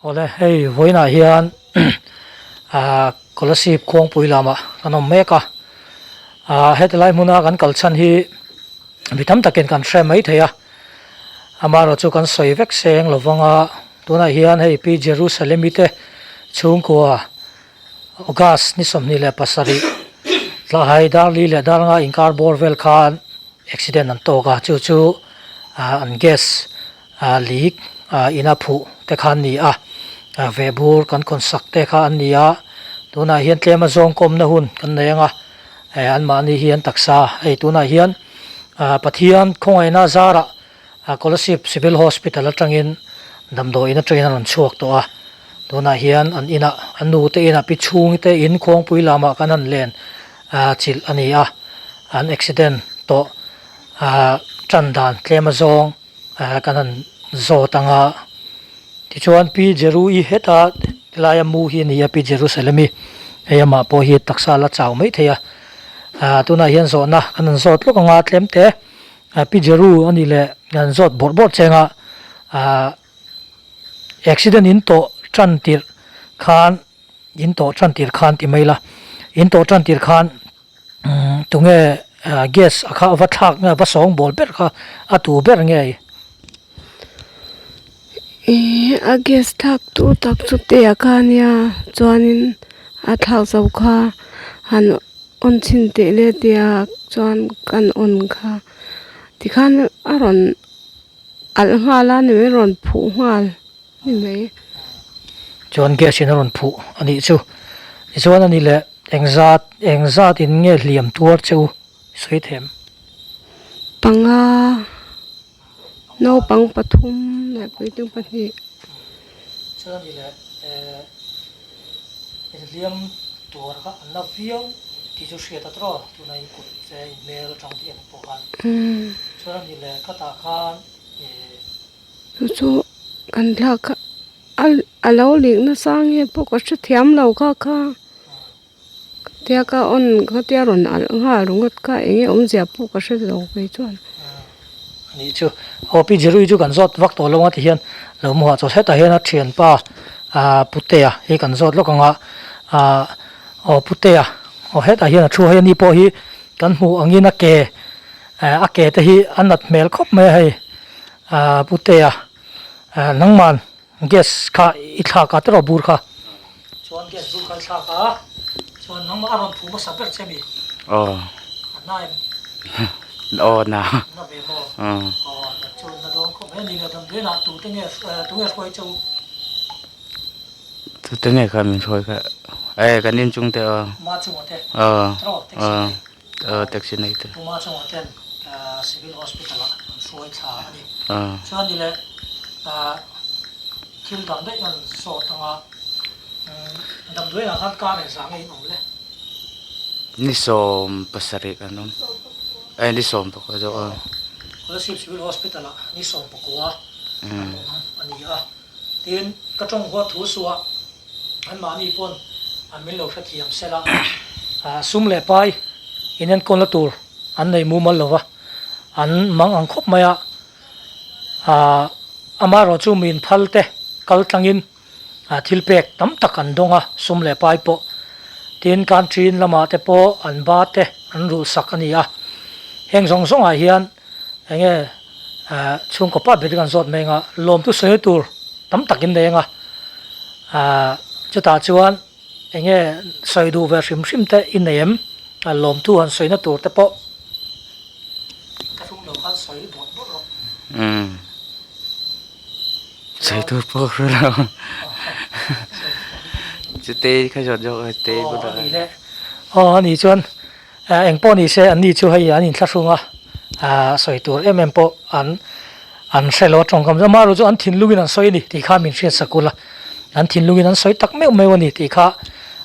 Awle, hei vawiinah hian ah Kolasib khuangpui lamah kan awm mek a, ah heti lai hmuna kan kal chhan hi mi tam takin kan hre mai thei a, amaherawhchu kan sawi vek seng lo vang a, tunah hian hei Pi Jerusalem-i te chhungkua August ni 27 tlahai dar li leh dar nga inkar bawr vel khan Accident an tawk a, chu chu an gas leak ina phuh te kha an ni a, vehbur kan khawn sak te kha an ni a, tunah hian tlem a zawng kawmna hun kan nei ang a, anmahni hi an taksa hei tunah hian Pathian khawngaihna zarah Kolasib Civil Hospital atangin damdawiin atangin a rawn chhuak tawh a, tunah hian an inah an nute inah pi chhungte in khuangpui lamah kan han len chilh a ni a, an accident tawh tan dan tlem a zawng kan han zawt ang a, tichuan Pi Jeru-i heta tilaia mu hi a ni a Pi Jerusalem-i hei amah pawh hi taksa la chau mai thei a, tunah hian zawhna kan han zawt lawk ang a tlem te. Pi Jeru a nih leh an zawt bawrh bawrh cheng a, ah accident in tawh tan tirh khan in tawh tan tirh khan ti mai la, in tawh tan tirh khan umm tunge gas a kha a va thlak nge a va sawng bawl ber kha a tu ber nge? Ih a gas thlak tu tak chu te a kha nia chuanin a thlak zo kha han. On chhin teh le tia chuan kan on kha tikhan a rawn alh nghal a ni mai rawn phuh nghal ni mai. Chuan gas in a rawn phuh a nih chu tichuan a ni leh engzat engzat in nge hliam tuar che u sawi them. Panga naupang pathum leh puitling pahnih. Chuan a ni leh eh. Inhliam tuar kha an la viau tih chu hriat a tawh tuna in kut che in hmel atang te en pawh khan chuan ani leh khatah khan ih. Chu chu kan thlak kha a lo lik nasa nge pawh ka hrethiam lo kha kha. Tia ka on khatia rawn alh nghal ringawt kha eng nge awmzia pawh ka hre lo kei chuan. Anih chu aw Pi Jerui chu kan zawt vak tawh lo ang a ti hian lo hmuh ah chaw hetah hian a thianpa ah Putea hi kan zawt lawk ang a ah aw Putea aw hetah hian a thu a hei ani pawh hi kan hmuh angin a ke a ke te hi a nat hmel khawp mai a hei ah Putea ah nangman Gas kha i thlak a tiraw bur kha. Chuan gas bur kha i thlak a, chuan nangmah a rawn phu hmasa ber che mi? Aw. A na em? Aw na. Na ve maw? Aw. Aw na chuan na dawn khawp mai a ni le damdawiin ah tute nge tunge hruai che u? Tute nge kha min hruai kha e kan inchung te aw. Ma chunga te? Aw. Tiraw taxi nei? Aw taxi nei te. Pu Ma chunga ten Civil Hospital ah an hruai thla a ni. Chuan ni leh thil dang daih an zawt anga damdawiin ah khan car engzah nge in awm le? Ni 17 an awm. Eh ni 19 zawk aw. Kolasib Civil Hospital ah ni 19 an awm a ni a. Tin, ka tawng huat thu suah anmahni pawn an min lo hrethiam sel a, sum leh pai inenkawlna tur an nei mumal lo va, an mang ang khawp mai a, amaherawh chu min phal te kal tlangin thil pek tam tak an dawng a, sum leh pai pawh. Tin, Kantrin lamah te pawh an ba te an rulhsak a ni a, heng zawng zawngah hian eng nge chhungkaw pa ber kan zawt mai anga lawmtu sawi tur tam tak in nei anga chutah chuan eng nge sawi duh ve hrim hrim te i nei em lawmtu han sawina tur te pawh ka tum lo khan sawi bawrh bawrh rawh. Umm sawi tur pawh ka hre lo chute kha zawt zawk a te bulah. Aw a ni le aw a ni chuan. Eng pawh ni se anni chu hei an inthlahrung a, sawi tur em em pawh an an hre lo a tawngkam chu. Amaherawhchu chu an thinlungin an sawi a ni tih kha min hriat sak ula, an thinlungin an sawi tak meuh meuh a ni tih kha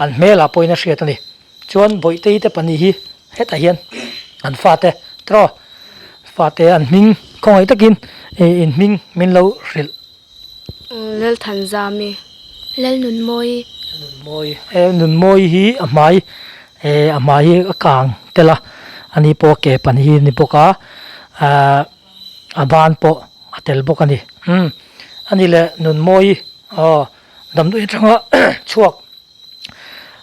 an hmelah pawhin a hriat a ni. Chuan Bawihtei te pahnih hi hetah hian an fate tiraw fate an hming khawngaih takin in hming min lo hrilh. Lalthanzami, Lalnunmawi. Nunmawi, he Nunmawi hi a hmai eh a hmai hi a kang tel a, ani pawh a ke pan hi a ni bawk a, ah a ban pawh a tel bawk a ni. Umm ani leh Nunmawi aw. Damdawi atanga chhuak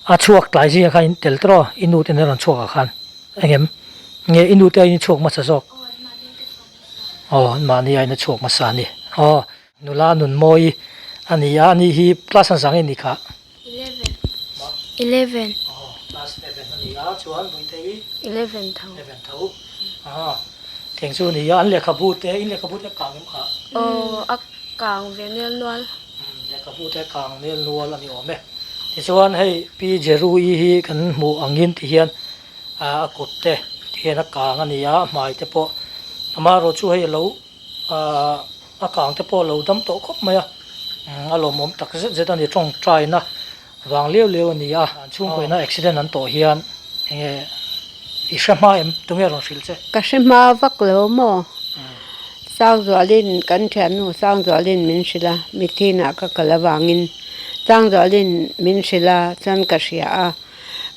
a chhuak tlai zingah khan in tel tawh a, i nu te nen a rawn chhuak ah khan engem nge i nu te aiin i chhuak hmasa zawk? Aw an mahni aiin a chhuak hmasa a ni. Aw nula Nunmawii a ni a, ani hi class an zang em ni kha? 11. 11. Aw class 11 a ni a, chuan Vawihtei? 11 tho. 11 tho. Aw teng chu a ni a, an lehkhabu te in lehkhabu te a kang em kha? Aw a kang ve nel nual. Lehkhabu te kang nel nual a ni awm e. Tichuan hei Pi Jeru-i hi kan hmuh angin ti hian a kut te ti hian a kang a ni a, a hmai te pawh amaherawh chu hei a lo a kang te pawh a lo dam tawh khawp mai a, a lawmawm tak zet zet a ni tawngtaina vang liau liau a ni a. An chhungkawiina accident an tawh hian enge i hre hma em? Tunge rawn hrilh che? Ka hre hma vak lo maw? Sangzualin kan thiannu Sangzualin min hrilh a, mithinah ka kal avangin Sangzualin min hrilh a chuan ka hria a,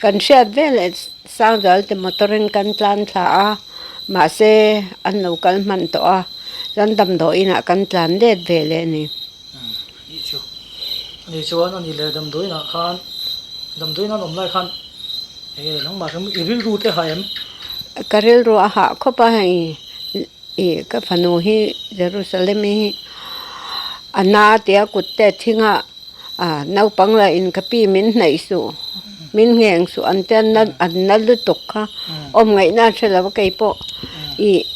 kan hriat veleh Sangzual te motor in kan tlan thla a, mahse an lo kal hman tawh a, chuan damdawi inah kan tlan let ve leh a ni. Anih chu. Anih chuan anih leh damdawiinah khan damdawiin an awm lai khan enge nangmah hrim i rilru te ha em? Ka rilru a hah khawp a hei ih ka fanu hi Jerusalem hi a na tia kut te a thing a ah naupang lah in ka pi min hnaih suh min ngheng suh an tia an na lutuk kha awm ngaihna a hre lo a keipawh ih.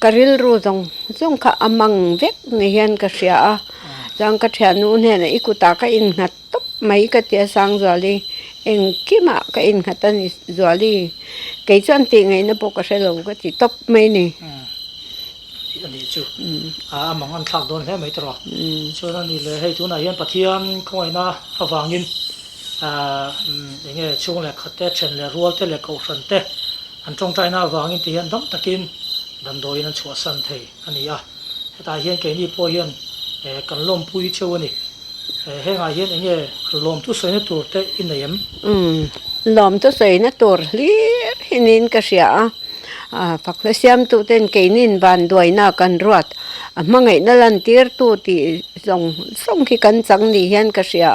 Ka rilru zawng zawng kha a mang vek ni hian ka hria a, chuan ka thiannu hnenah i kutah ka innghat tawp mai ka ti a Sangzuali, engkimah ka innghat a ni Zuali, kei chuan tih ngaihna pawh ka hre lo ka ti tawp mai ni. Tih a nih chu a mang an thlak dawn hle mai tawh a, chuan a ni leh hei tunah hian Pathian khawngaihna avangin eng nge chhung leh khat te, then leh rual te leh kohhran te, An tawngtaina avangin ti hian dam takin damdawiin an chhuahsan thei a ni a, hetah hian keini pawh hian kan lawmpui cheu a ni. Hengah hian eng nge lawmthu sawina tur te i nei em? Umm, lawmthu sawina tur hlir hi niin ka hria a, fakhla siamtuten keinin vanduaina kan ruat a hmangaihna lantirtu tih zawng zawng hi kan chang ni hian ka hria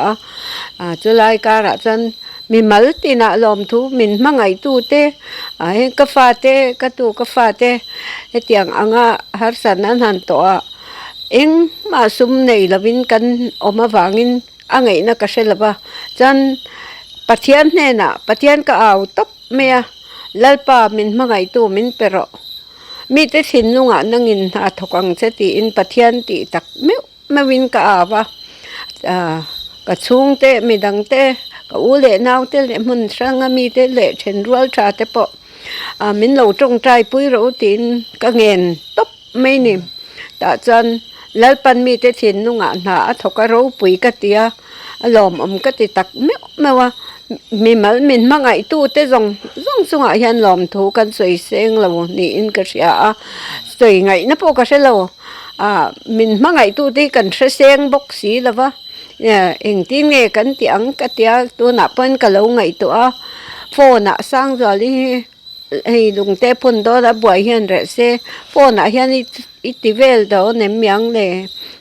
a, chulai karah chuan Mimal tinah lawmthu min hmangaihtute ah hian ka fate ka tu ka fate hetiang anga harsatna an han tawh a, engmah sum nei lovin kan awm avangin a ngaihna ka hre lo va, chuan Pathian hnenah Pathian ka au tawp mai a, Lalpa min hmangaihtu min pe rawh, mite thinlungah nangin hna thawk ang che tiin Pathian tih tak meuh Meuhin ka au a, ka chhungte midangte ka u leh naute leh hmun hranga mite leh thenrual tha te pawh min lo tawngtai pui rawh u tiin ka ngen tawp mai ni. Tah chuan Lalpan mite thinlungah hna a thawk a ropui ka ti a, a lawmawm ka ti tak meuh meuh a, mimal min hmangaihtute zawng zawng chungah hian lawmthu kan sawi seng lo niin ka hria a, sawi ngaihna pawh ka hre lo. Ah min hmangaihtute hi kan hre seng bawk si lo va, engtin nge kan tih ang ka tia tunah pawhin ka lo ngaihtuah a, phone ah Sangzuali hi hei lungte phun dawn a buai hian reh se phone ah hian i ti vel dawn em miang le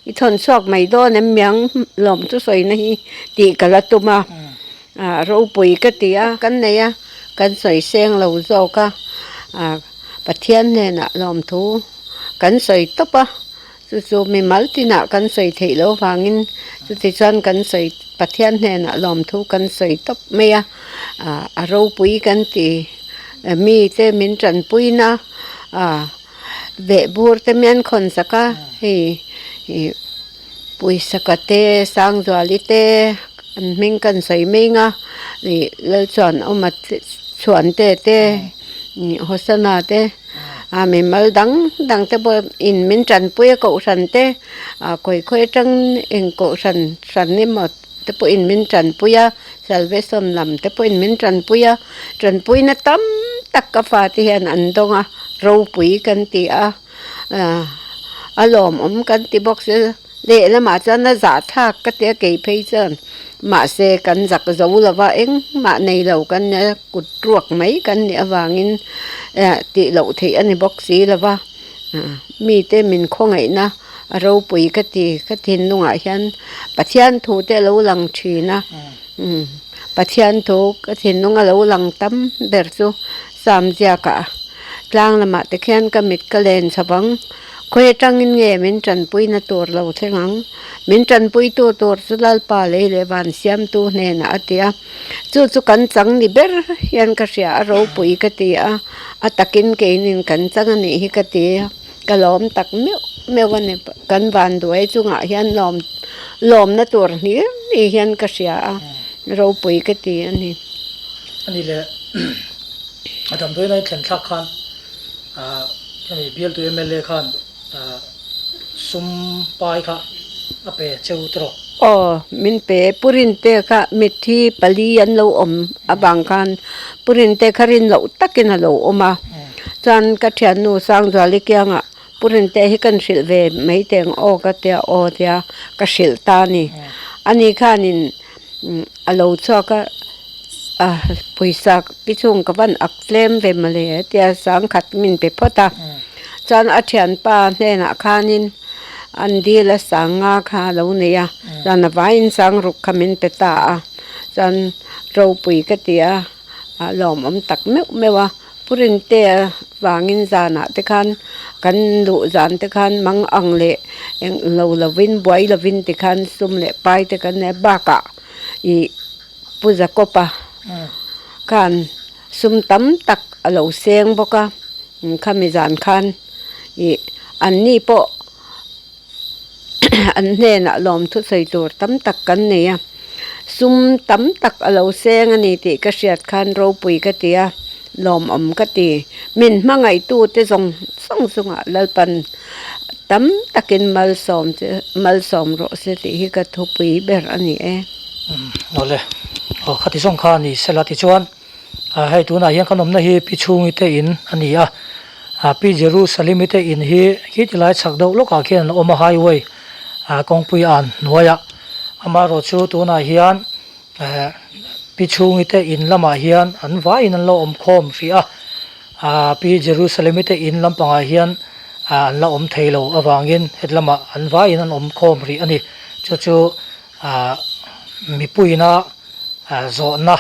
i thawn chhuak mai dawn em miang lawm chu sawina hi tih ka la tum a, ah ropui ka ti a kan nei a kan sawi seng lo zawk a, ah Pathian hnenah lawmthu. Kan sawi tawp a, chu chu mimal tinah kan sawi theih loh vangin chutichuan kan sawi Pathian hnenah lawmthu kan sawi tawp mai a, ah a ropui kan ti mite min tanpuina ah vehbur te mian khawn sak a hei ih Puisaka te Sangzuali te an hming kan sawi mai ang a ih Lalchuanawma te Chhuante te ih Hosana te. A mimal dang dang te pawh in min tanpui a kohhran te ah khawi khawi atang eng kohhran hran emaw te pawh in min tanpui a salvation lam te pawh in min tanpui a tanpuina tam tak ka fate hian an dawng a ropui kan ti a ah a lawmawm kan ti bawk si. Lehlamah chuan a zah thlak ka tia kei phei chuan mahse kan zak zo lo va engmah nei lo kan nia kut ruak mai kan nih avangin eh tih loh theih a ni bawk si lo va mite min khawngaihna A ropui ka ti, ka thinlungah hian Pathian thu te a lo lang thin a, Pathian thu ka thinlung a lo lang tam ber chu Sam ziakah tlang lamah te khian ka mit ka len chho vang, khawi atangin nge min tanpuina tur lo thleng ang, min tanpuitu tur chu Lalpa lei leh van siamtu hnenah a ti a. Chu chu kan chang ni ber hian ka hria a ropui ka ti a, a takin keinin kan chang a nih hi ka ti a, ka lawm tak meuh meuh a ni. Kan vanduai chungah hian lawm lawmna tur hlir ni hian ka hria a, ropui ka ti a ni. A ni leh a damdawiin a inthlen thlak khan ah hemi bialtu mla khan ah sum pai kha a pe cheu tawh. Aw, min pe. Pu Rinte kha mitthi pali an lo awm avang khan Pu Rinte kha rin loh takin a lo awm a. Chuan ka thiannu Sangzuali kiangah Pu Rinte hi kan hrilh ve mai teng aw ka tia aw tia ka hrilh ta a ni. Ani khanin a lo chhuak a, pawisa pi chhung ka van ak tlem ve mawle tia sangkhat min pe phawt a. Chuan a thianpa hnenah khanin an dil a sang nga kha a lo nei a, chuan a vaiin sang ruk kha min pe ta a, chuan ropui ka ti a, a lawmawm tak meuh meuh a, Pu Rintea vangin zanah te khan kan luh zan te khan mang ang leh eng lo lovin buai lovin tikhan sum leh pai te kan nei a, bakah ih Pu Jakob-a khan sum tam tak a lo seng bawk a, khami zan khan ih an ni pawh an hnenah lawmthu sawi tur tam tak kan nei a, sum tam tak a lo seng a ni tih ka hriat khan ropui ka ti a, lawmawm ka ti. Min hmangaihtu te zawng zawng chungah Lalpan tam takin malsawm che malsawm rawh se tih hi ka thupui ber a ni e. Awle, aw khati zawng kha a ni sela tichuan. Hei tunah hian kan awmna hi Pi Chhungi te in a ni a, Pi Jerusalem-i te in hi khi ti lai chhak deuh lawkah khian an awm a highway kawngpui an hnuaiah. Amaherawh chu tunah hian Pi Chhungi te in lamah hian an vaiin an lo awm khawm hrih a, Pi Jerusalem-i te in lampangah hian an la awm thei lo avangin hetlamah an vaiin an awm khawm rih a ni. Chu chu mipuiina zawhna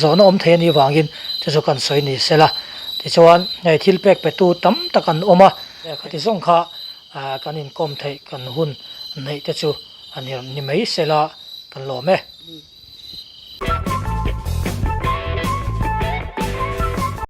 zawhna awm thei a nih vangin chu chu kan sawi ni sela. Tichuan hei thil pek petu tam tak an awm a, khati zawng kha kan inkawm theih kan hun neih te chu a ni mai sela kan lawm e.